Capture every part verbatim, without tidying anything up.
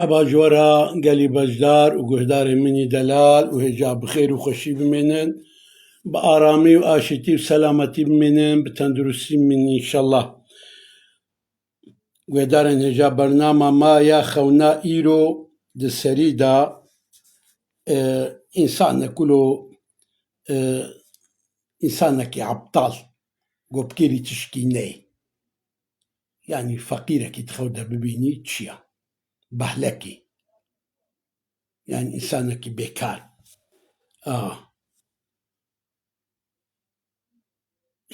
Merheba ji we re gelî beşdar û guhdarên min î delal û hêja bi xêr û xweşî bimînin. Bi aramî û aşîtî û selametî bimînin, bi tenduristî bimînin înşallah. Guhdarên hêja, bernama me ya xewna îro di serî de, e, însanek wilo, e, însanekî ebtal, ku bi kêrî tişkî neyê. Yanî feqîrekî di xew de bibînî çi ya? Behlekî. Yanî însanekî bêkar. A.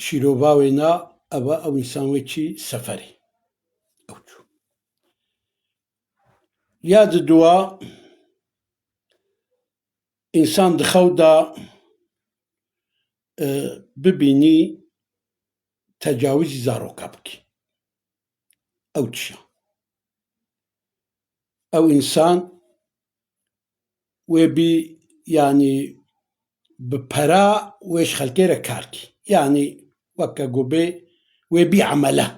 Şîrova wê na, ev e, ew însan wê çî seferê. Ew çû. Ya di dua, însan di xew de, e, bibînî tecawizî zaroka bikî. Ew çi ya? Ew însan wê bî, yanî bi pera wê ji xelkê re kar kî. Yanî weke ku bê, wê bî emele.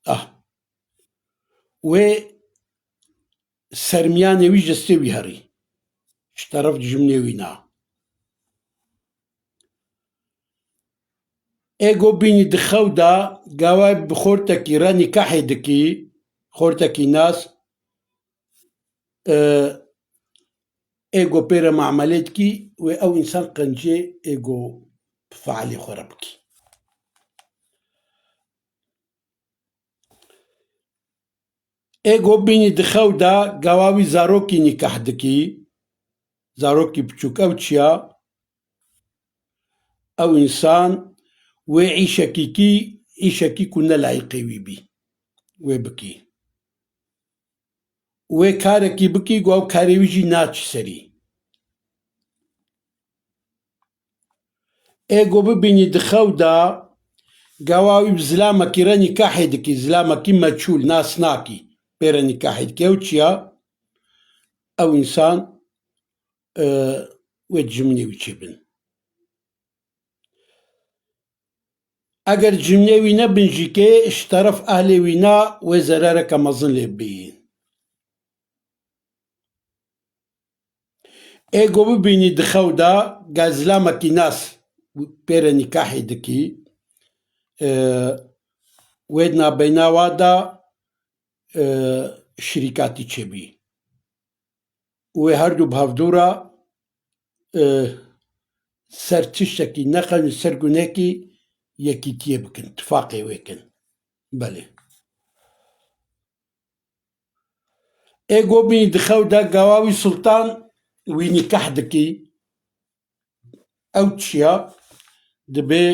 Ah. Wê sermiyanê wî ji destê wî herî. Ji teref dijminê wî na. Ê ku bînî di xew de, gawa bi xortekî re nîkahê dikî, xortekî nas, e, ê ku pê re muamelê dikî, wê ew însan qencê ê ku bi fealê xwe re bikî. Ê ku bînî di xew de, gawa wî zarokî nîkah dikî, zarokî biçûk, ew çi ya? Ew însan wê îşekî kî, îşekî ku ne layîqê wî bî, wê bikî. Wê karekî bikî, ku ew karê wî jî naçî serî. Ê ku bibînî di xew de, gawa wî bi zilamekî re nîkahê dikî, zilamekî meçhûl, nas nakî, pê re nîkahê dikî. Ew çi ya? Ew însan, e, wê dijminê wî çêbin. Eger dijminê wî nebin jî kê, ji teref ehlê wî na, wê zerareke mezin lê bibî. Ê ku bibînî di xew de, ga zilamekî nas pê re nîkahê dikî, e, wê di nabeyna wa de, e, şirîkatî çêbî. Wê her du bi hevdû re, e, ser tiştekî nexin, ser gunekî yekîtiyê bikin, tifaqê wê kin. Belê. Ê ku bînî di xew de, gawa wî sultan wî nîkah dikî. Ew çi ya? Dibê,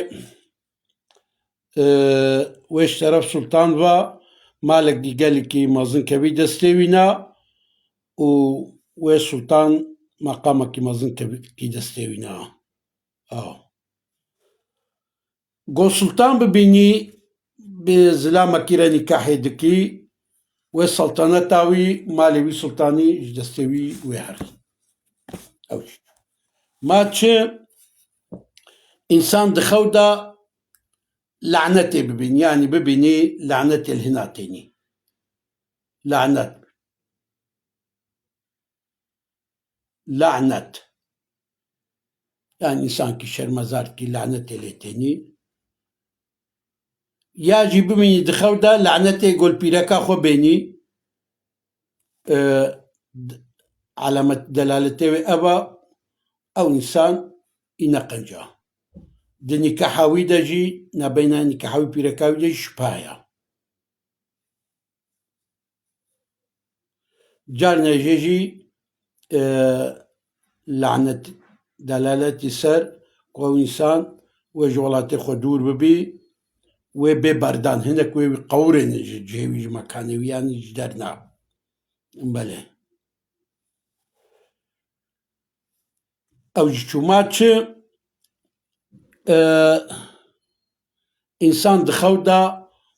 e, wê ji teref sultan ve malekî gelekî mezin kevî destê wî na û wê sultan meqamekî mezin kevî destê wî na. Aw. Go sultan bibînî, bi zilamekî re nîkahê dikî, wê seltaneta wî, malê wî sultanî ji destê wî wê herî. Ew jî. Ma çi însan di xew de lanetê bibînî, yanî bibînî lanetê li hina tênî. Lanet. Lanet. Yanî însankî şermezar dikî, lanetê lê tênî. Ya jî bimînî di xew de lanetê gol pîreka xwe bênî. E, d-, alamet delaletê wê ev a, ew însan î ne qenc a. Di nîkaha wî de jî, nabeyna nîkaha wî pîreka wî de jî şipa ya. Carna jê jî, e, lanet, delaletî ser ku ew însan wê ji welatê xwe dûr bibî, wê bê berdan. Hinek wê wî qewirêne ji cihê wî, ji mekanê wî, yanî ji derna. Belê. Ew ji çûma çi, e, însan di xew de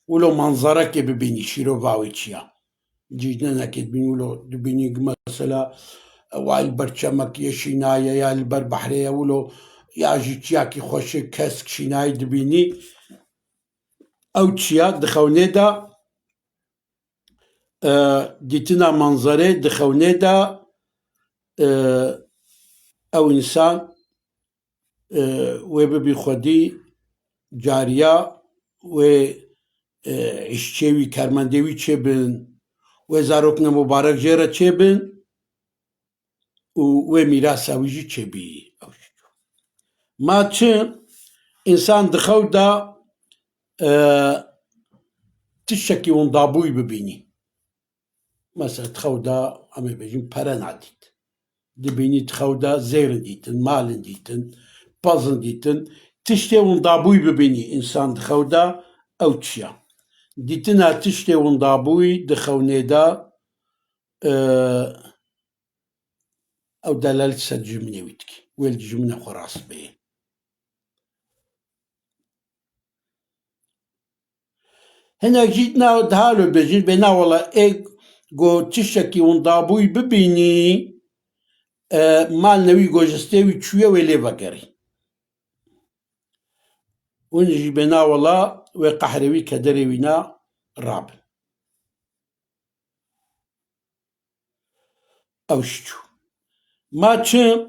wilo manzerekê bibînî, şîrova wê çi ya. Cînenekê dibînî wilo, dibînî ki mesela, wa li ber çemekê şînaye ya li ber behrê ye wilo, ya jî çiyakî xweşik kesk şînayî dibînî. Ew çiya di xewnê de e, dîtina manzerê di xewnê de, e, ew însan, e, wê bibî xwedî cariya, wê, e, îşçê wî, karmendê wî çêbin, wê zarokne mubarek jê re çêbin û wê mîrasa wî jî çêbî. Ew jî. Ma çi însan di xew de, e, tiştekî windabûyî bibînî. Mesela di xew de, em ê bêjin, pere nadît. Dibînî di xew de zêrin dîtin, malin dîtin, pezin dîtin. Tiştê windabûyî bibînî însan di xew de, ew çi ya? Dîtina tiştê windabûyî di xewnê de, e, ew delalet ser dijminê wî dikî. Wê li dijmina xwe rast bê. Hinek jî na, diha lo bêjin, bê na wela ê go tiştekî windabûyî bibînî, e, mal newî go jistê wî çûye wê lê vegerî. Hûn jî bê na wela wê qehrê wî kederê wî na rabin. Ew jî çû. Ma çi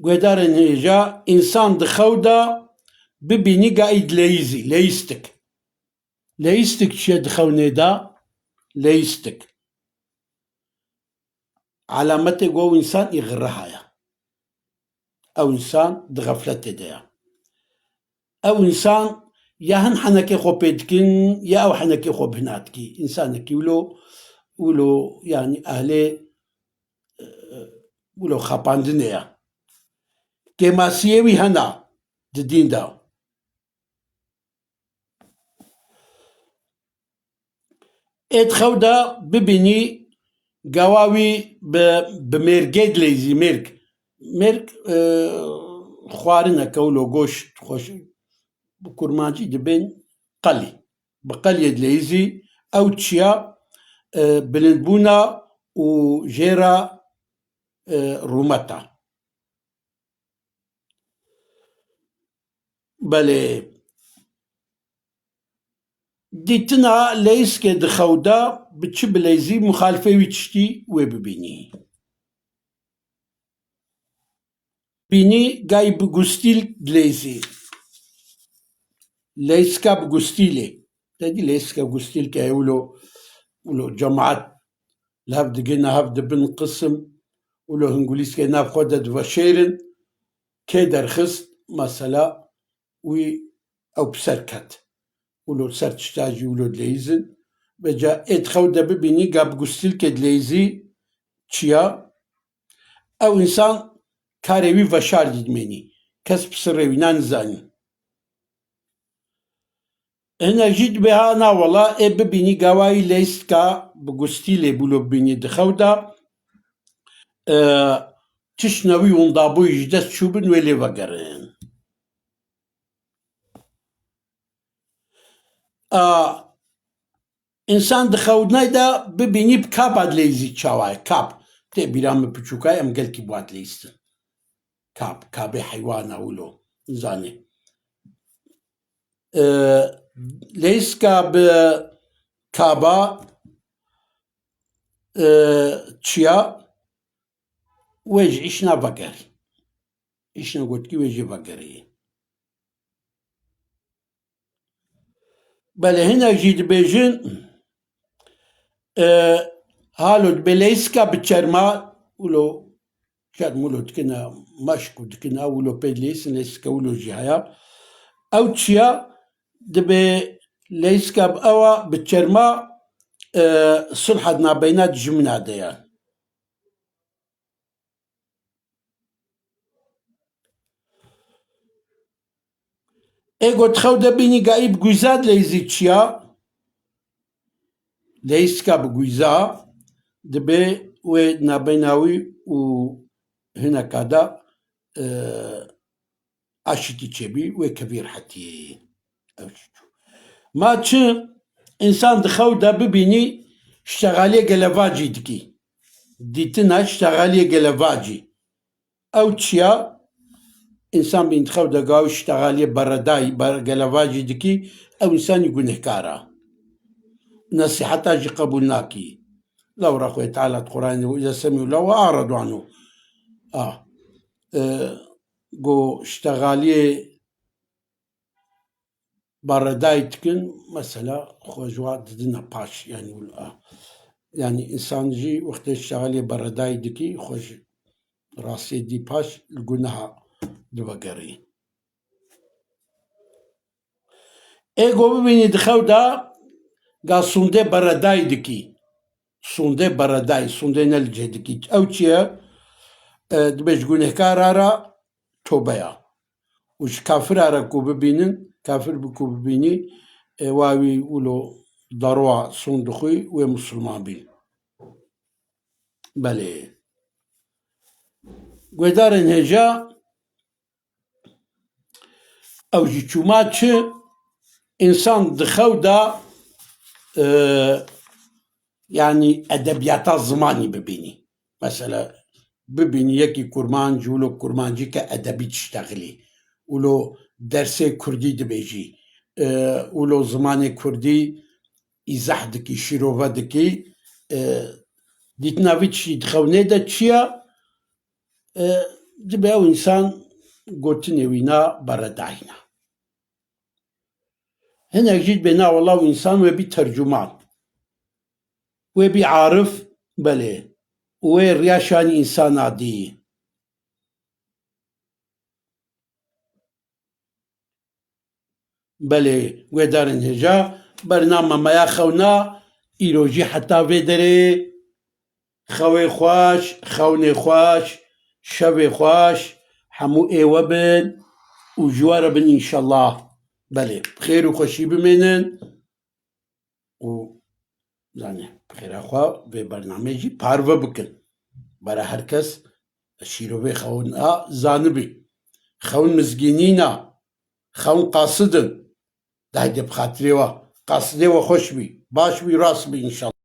guhdarên hêja însan di xew de bibînî gayî dileyîzî, leyîstik. Leyîstik çi ye di xewnê de? Leyîstik. Alametê ku ew însan î xirriha ye. Ew însan di xefletê de ye. Ew însan ya hin henekê xwe pê dikin, ya ew henekê xwe bihna dikî. Însanekî wilo, wilo, yanî ehlê, e, wilo xapandinê ye. Kêmasiyê wî hena di dîn de. Ê di xew de bibînî gawa wî bi, bi mêrgê dileyzî, mêrg. Mêrg, e, xwarineke wilo goşt xweş, bi kurmancî dibên qelî. Bi qeliyê dileyzî ew çiya, e, bilindbûna û jêra, e, rûmeta. Belê. Dîtina leyîskê di xew de bi çi bileyzî, muxalifê wî tiştî wê bibînî. Bînî gay bi gustîl dileyzî. Leyska bi gustîlê. Te dî leyska gustîl ke wilo, wilo cemaat li hev digihne, hev dibin qisim, wilo hingulîskê nav xwe de diveşêrin, kê derxist, mesela, wî ew bi ser ket. Wilo ser tişta jî wilo dileyîzin. Vêca ê di xew de bibînî, ga bi gustîlkê dileyîzî çiya, ew însan karê wî veşar dî dimênî. Kes bi sirrê wî nanizanî. Hinek jî dibê ha na wela ê bibînî gawayî leyîstka bi gustîlê bûlo bibînî di xew de, e, tiştine wî windabûyî ji dest çûbin wê lê vegerin. A, însan di xewdnay de bibînî bi kaba dileyzî çawa ye? Kab. Tê bîra min piçûka em gelkî bi wa dileyzîtin. Kab, kabê heywana wilo. Zanê. E, leyska bi kaba, e, çiya wê ji îşna vegerî. Îşna gotkî wê jê vegerî. Belê hinek jî dibêjin, e, halo dibê leyska bi çerma, wilo çerm wilo dikine, meşk û dikine, wilo pê dileysin, leyska wilo jî haya. Ew çiya dibê leyska bi ewa, bi çerma, e, sulha di nabeyna dijmina de ye. Ê got xew de bînî gayî bi guîza dileyzî çiya? Leyska bi guîza dibê wê nabeyna wî û hineka de, e, aşitî çêbî, wê kevî rehetiyê. Ew çi çû. Ma çi însan di xew de bibînî ştexaliyê gelevacî dikî. Dîtina ştexaliyê gelevacî. Ew çiya însan bîn di xew de gawî ştexaliyê beredayî, ber-, gelevacî dikî, ew însanî gunehkar a. nesîheta jî qebûl nakî. Lewra Xwedê Teala di Qur'anê de, "Îza semî'û lehwa a'radu anhu." A, e, go ştegaliyê beredayî dikin, mesela xwe ji wa didine paş, yanî wilo, a. Yanî însan jî wextê ştegaliyê beredayî dikî, xwe ji rastiyê dî paş, li gunaha divegerî. Ê go bibînî di xew de ga sûndê beredayî dikî. Sûndê beredayî, sûndê ne li cê dikî. Ew çi ye? E, dibê ji gunehkara re tobe ya. Û ji kafira re ku bibînin, kafir bi ku bibînî, e, wa wî wilo darowa sûnd dixwî, wê misilman bî. Belê. Guhdarên hêja, ew jî çûma çi? Însan di xew de, e, yanî edebiyata zimanî bibînî. Mesela bibînî yekî kurmanc, wilo kurmancî ke edebî diştexilî, wilo dersê kurdî dibêjî, e, wilo zimanê kurdî îzah dikî, şîrove dikî, e, dîtina vî tiştî di xewnê de çi ye? E, dibe ew însan gotinê wî na beredayîna. Hinek jî dibê na wela wî însan wê bî tercuman. Wê bî arif, belê. Wê riya şanî însana dî. Belê, guhdarên hêja, bernama me ya xewna, îro jî heta vê derê. Xewê xweş, xewnê xweş, şevê xweş, hemû êwe bin û ji we re bin înşellah. Belê, bi xêr û xweşî bimênin. Û zanî, bi xêra xwe vê bernameyê jî parve bikin. Bara her kes şîrovê xewna zanibî. Xewn mizgînî na, xewn qasid in. Dayde bi xatirê we. Qasidê we xweş bî. Baş bî, rast bî înşallah.